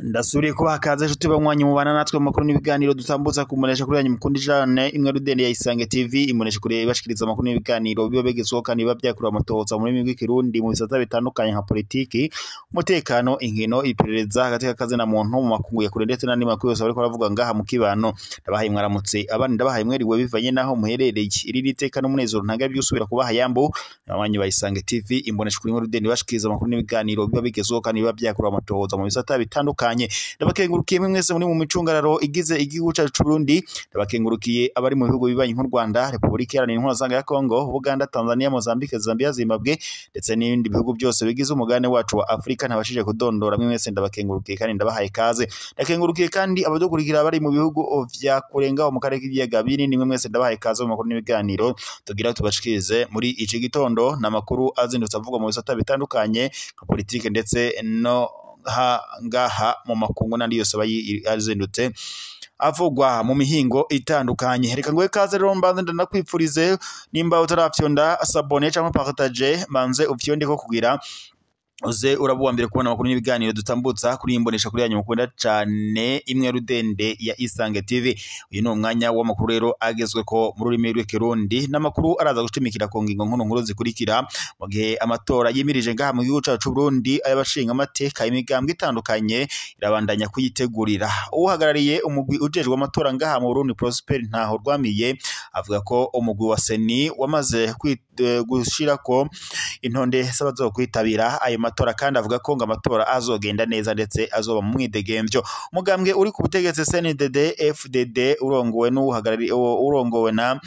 Ndasuriye kubaha kaze nshuti banywanyi mubana natwe mu makuru n'ibiganiro dutambutsa kumunesha kuri yanyu mukunda ijane imwe rudende ya Isange TV imunesha kuri ibashikiriza amakuru n'ibiganiro biba bigezweho kandi biba byakuriwe amatohoza mu rurimi rw'ikirundi mu bisata bitandukanye nka politiki, umutekano, inkino, iperereza hagati y'akazi na muntu mu makungu ya kure ndetse n'andi makuru yose bariko baravuga ngaha mu kibano. Ndabahaye mwaramutse abandi ndabahaye mweriwe bivanye naho muherereye. Iri ni iteka n'umunezero ntanga byusubira kubaha yambo abanywanyi ba Isange TV imbonesha kuri imwe rudende ibashikiriza amakuru n'ibiganiro biba bigezweho kandi biba byakuriwe amatohoza mu bisata bitandukanye. Ndabakengurukiye mwese muri mu micungararo igize igihugu cyacu c'u Burundi, ndabakengurukiye abari mu bihugu bibanyi nk'u Rwanda, Republika Iharanira Intwaro Zanga ya Kongo, Uganda, Tanzania, Mozambique, Zambia, Zimbabwe ndetse n'ibindi bihugu byose bigize umugabane wacu wa Afrika ntabashije kudondora. Mwese ndabakengurukiye kandi ndabahaye kaze. Ndakengurukiye kandi abadukurikira bari mu bihugu vya kurenga mu karere k'ibiyaga binini, mwe mwese ndabahaye kaze mu makuru n'ibiganiro tugira tubashikirize muri iki gitondo n'amakuru azindutse avugwa mu bisata bitandukanye nka politike ndetse no ngaha mu makungu n'andi yose azindutse avugwa mu mihingo itandukanye. Reka nguhe kaze rero mbanze ndanakwipfurize nimba utarafyonda s'abonner cyangwa partager, manze ufyonde ko kugira uze uraba uwa mbere kubona amakuru n'ibiganiro dutambutsa kuri imbonesha kuri yanyu mukunda cane imwe rudende ya Isange TV. Uyu ni umwanya w'amakuru rero agezweko mu rurimi rw'ikirundi n'amakuru araza gushimikira ku ngingo nkuru nkuru zikurikira. Mu gihe amatora yimirije ngaha mu gihugu cacu Burundi ay'abashinga amateka imigambwe itandukanye irabandanya kuyitegurira. Uhagarariye umugwi ujejwe amatora ngaha mu Burundi Prosper Ntaho Rwamiye avuga ko umugwi wa CENI wamaze gushirako intonde z'abazokwitabira ayo matora, kandi avuga ko ngo amatora azogenda neza ndetse azoba mu mwidegemvyo. Umugambwe uri ku butegetsi CNDD FDD urongowe n'uhagarariye urongowe na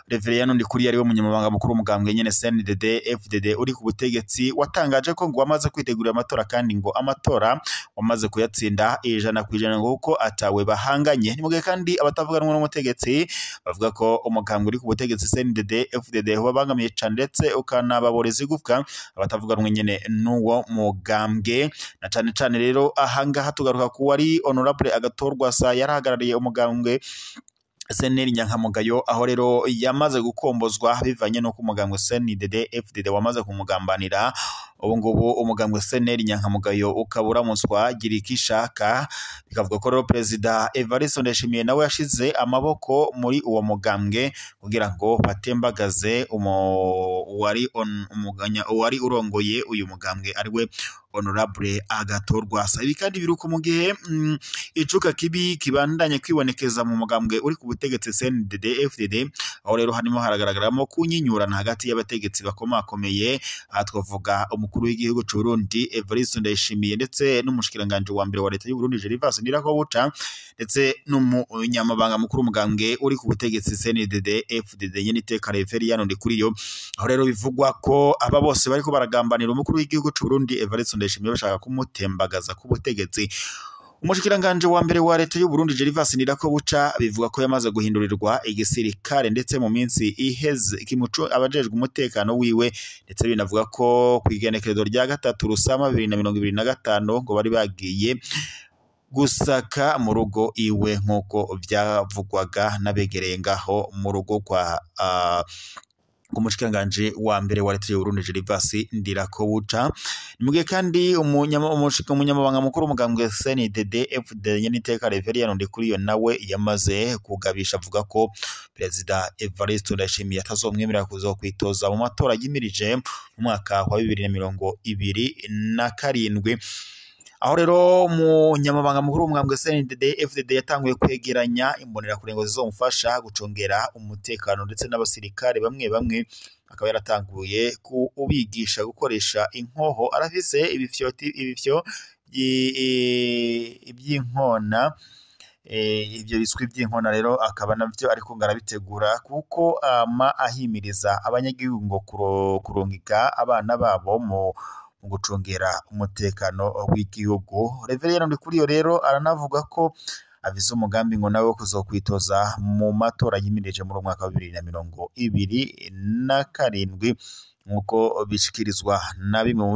Reverien Ndikuriye ariwe munyamabanga mukuru umugambwe nyene CNDD FDD uri ku butegetsi watangaje ko ngo wamaze kwitegurira amatora kandi ngo amatora wamaze kuyatsinda 100% ngo kuko atawe bahanganye. Ni mugihe kandi abatavuganwa n'umutegetsi bavuga ko umugambwe uri ku butegetsi CNDD FDD wabangamiye cane ndetse ukanababoreza igufwa abatavuganwa nyene n'uwo mugambwe. Na cane cane rero ahangaha tugaruka ku wari Honorable Agathon Rwasa yarahagarariye umugambwe CNL Nyankamugayo, aho rero yamaze gukombozwa bivanye no kumugambwe CNDD FDD wamaze kumugambanira. Ubu ngubu umugambwe CNL Nyankamugayo ukabura muswa Girikishaka, bikavuga ko rero Perezida Evariste Ndayishimiye nawe yashize amaboko muri uwo mugambwe kugira ngo batembagaze uwari urongoye uyu mugambwe ariwe Honorable Agathon Rwasa. Ibi kandi biruko mu gihe icuka kibi kibandanye kwibonekeza mu mugambwe uri ku butegetsi CNDD FDD, aho rero harimo haragaragaramo kunyinyurana hagati y'abategetsi bakomakomeye. Aha twavuga umukuru w'igihugu c'u Burundi Evariste Ndayishimiye ndetse n'umushikiranganje wa mbere wa leta y'u Burundi Gervais Ndirakobuca ndetse n'umunyamabanga mukuru umugambwe uri ku butegetsi CNDD FDD nyene iteka Reverien Ndikuriyo, aho rero bivugwa ko aba bose bariko baragambanira umukuru w'igihugu c'u Burundi Evariste Ndayishimiye bashaka kumutembagaza ku butegetsi. Umushikiranganje wa mbere wa leta y'u Burundi Gervais Ndirakobuca bivuga ko yamaze guhindurirwa igisirikare ndetse mu minsi iheze kimuco abajejwe umutekano wiwe, ndetse binavuga ko kwigenekerezo rya 3 Rusama 2025 ngo bari bagiye gusaka mu rugo iwe nkuko byavugwaga n'abegereye ngaho mu rugo kwa umushikiranganje wa mbere wa leta y'u Burundi Gervais Ndirakobuca. Ni mugihe kandi umunyamabanga mukuru umugambwe CNDD FDD nyene iteka Reverien Ndikuriyo nawe yamaze kugabisha avuga ko Perezida Evariste Ndayishimiye atazomwemerera kuzokwitoza mu matora yimirije mu mwaka wa 2027. Aho rero umunyamabanga mukuru w'umugambwe CNDD FDD yatanguye kwegeranya imbonerakure ngo zizomufasha gucungera umutekano ndetse n'abasirikare bamwe bamwe, akaba yaratanguye kubigisha gukoresha inkoho. Arafise ibifyo by'inkona, ibyo biswi by'inkona rero akaba navyo ariko ngarabitegura kuko ama ahimiriza abanyagihugu ngo kurungika abana babo mu gucungera umutekano w'igihugu. Reverien Ndikuriyo rero aranavuga ko afise umugambi ngo nawe kuzokwitoza mu matora yimirije muri mwaka wa 2027 nkuko bishikirizwa na bimwe mu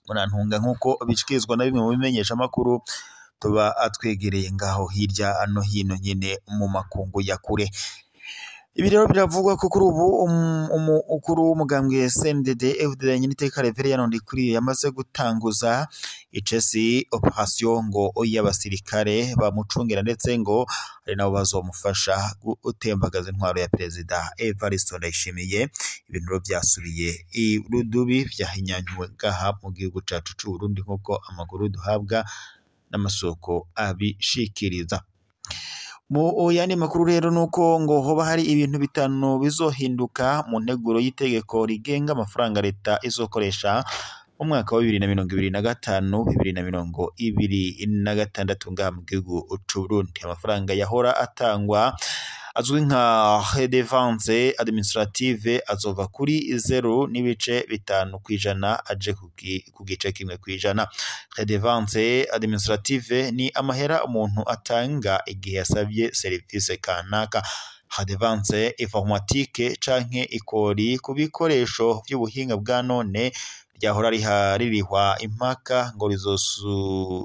murantunga nkuko bishikirizwa na bimwe mu bimenyesha makuru tuba atwegereye ngaho hirya no hino nyene mu makungu ya kure. Ibi rero biravugwa ko kuri ubu umukuru w'umugambwe CNDD FDD Nyeniteka Reverien Ndikuriyo yamaze gutanguza icesi operation ngo y'abasirikare bamucungira, ndetse ngo ari nabo bazomufasha gutembagaza intwaro ya Perezida Evariste Ndayishimiye. Ibintu rero byasubiye irudubi, vyahinyanyuwe ngaha mu gihugu cacu c'u Burundi, nk'uko amakuru duhabwa n'amasoko abishikiriza. Mu yandi makuru rero nuko ngo hoba hari ibintu bitanu bizohinduka mu nteguro y'itegeko rigenga amafaranga leta izokoresha mu mwaka wa 2025 2026 ngaha mu gihugu c'u Burundi. Amafaranga yahora atangwa azwi nka redevance administrative azova kuri 0.5 kw'ijana aje ku gice kimwe kw'ijana. Redevance administrative ni amahera umuntu atanga igihe yasabye serivisi kanaka. Redevance informatique canke ikori ku bikoresho vy'ubuhinga bwa none ryahora ririhwa impaka ngo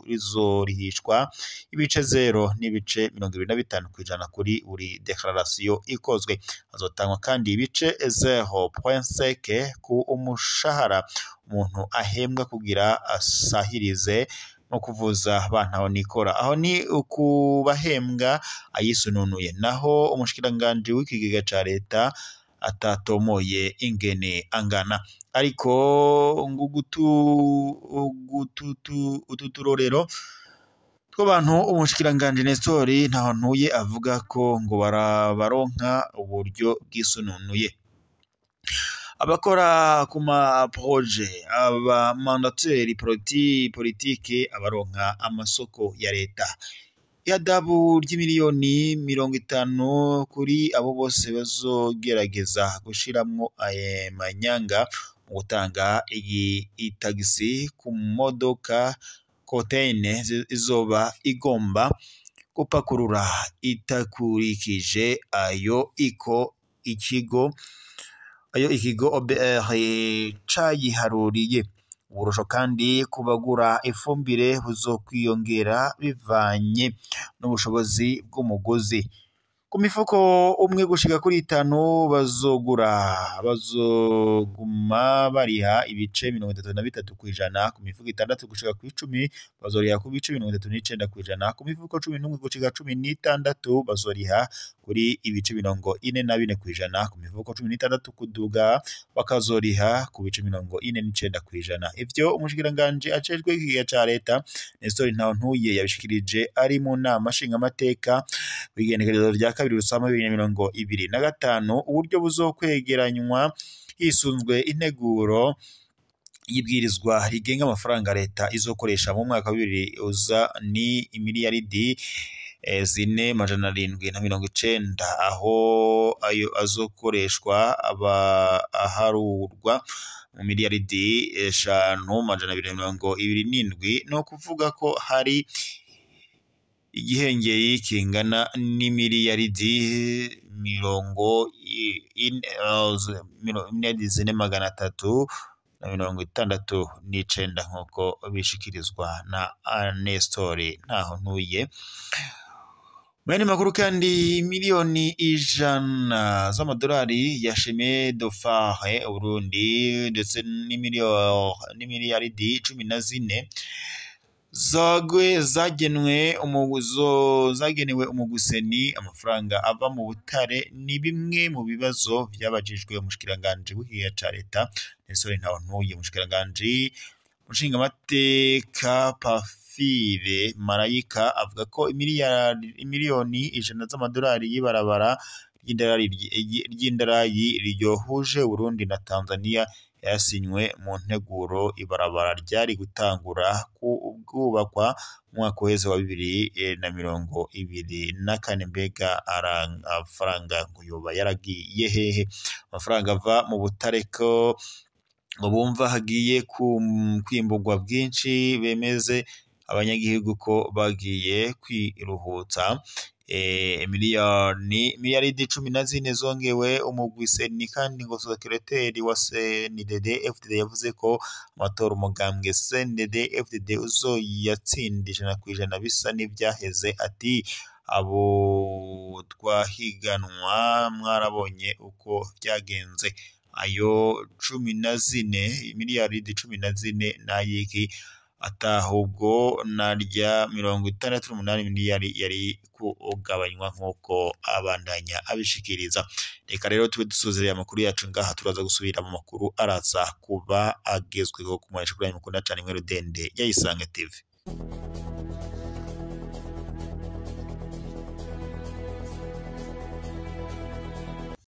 rizorihishwa ibice 0.25 kw'ijana kuri buri declaration ikozwe. Hazotangwa kandi ibice 0.5 ku umushahara umuntu ahembwa kugira asahirize no kuvuza abana aho nikora, aho ni ukubahembwa ayisununuye. Naho umushikiranganji w'ikigega ca leta atatomoye ingene angana, ariko ngo utu turorero tw'abantu umushikiranganji Nestori Ntahontuye avuga ko ngo barabaronka uburyo bwisununuye. Abakora ku ma projet, aba mandateri politike, abaronka amasoko ya leta, ihadabu ry'imiliyoni 50 kuri abo bose bazogerageza gushiramwo aye manyanga mu gutanga itagisi ku modoka koteine izoba igomba gupakurura itakurikije ayo iko ikigo ayo ikigo OBR cayiharuriye. Uburusho kandi kubagura ifumbire buzokwiyongera bivanye n'ubushobozi bw'umuguzi. Ku mifuko umwe gushika kuri 5 bazogura bazoguma bariha ibice 33 kw'ijana, ku mifuko 6 gushika ku 10 bazoriha ku bice 39 kw'ijana, ku mifuko 11 gushika 16 bazoriha kuri ibice 44 kw'ijana, ku mifuko 16 kuduga bakazoriha ku bice 49 kw'ijana. Ivyo umushikiranganji ajejwe ikigega ca leta Nestor Ntahontuye yabishikirije ari mu nama nshingamateka kw'igenekerezo rya 2 Rusama 2025. Uburyo buzokwegeranywa hisunzwe integuro y'ibwirizwa rigenga amafaranga leta izokoresha mu mwaka wa 20 uza ni imiliyaridi 4,790, aho ayo azokoreshwa aba aharurwa mu miliyaridi 5,227. No kuvuga ko hari igihengeri kingana n'imiliyaridi 4,369 nk'uko bishikirizwa na Nestor Ntahontuye. Mwene makuru kandi miliyoni 100 z'amadolari ya Chemin de Fer Burundi ndetse n'imiliyaridi 14 zagenewe umuguseni amafaranga ava mu butare ni bimwe mu bibazo byabajijwe umushikiranganji w'ikigega ca leta Nestor Ntahontuye. Umushikiranganji nshingamateka Pamphile Marayika avuga ko imiliyoni 100 z'amadolari y'ibarabara ry'indarayi ryohuje Burundi na Tanzania yasinywe mu nteguro ibarabara ryari gutangura kubakwa mu mwaka uheze wa 2024. Mbega amafaranga ngo yoba yaragiye hehe? Amafaranga ava mu butare ko ngo bumva hagiye kwimburwa bwinshi, bemeze abanyagihugu ko bagiye kwiruhutsa. Miliyaridi 14 zongewe umugwi Seni, kandi ngo sekreteri wa CNDD FDD yavuze ko amatora umugambwe CNDD FDD uzoyatsinda 100% bisa n'ivyaheze. Ati Abo twahiganwa mwarabonye uko vyagenze, ayo 14 miliyaridi 14 nayiki atahubwo narya 68 miliyari yari kugabanywa nk'uko abandanya abishikiriza. Reka rero tube dusuzereye amakuru yacu ngaha, turaza gusubira mu makuru araza kuba agezweho ku mwanisha kuri mukunda cane imwe rudende ya Isange TV.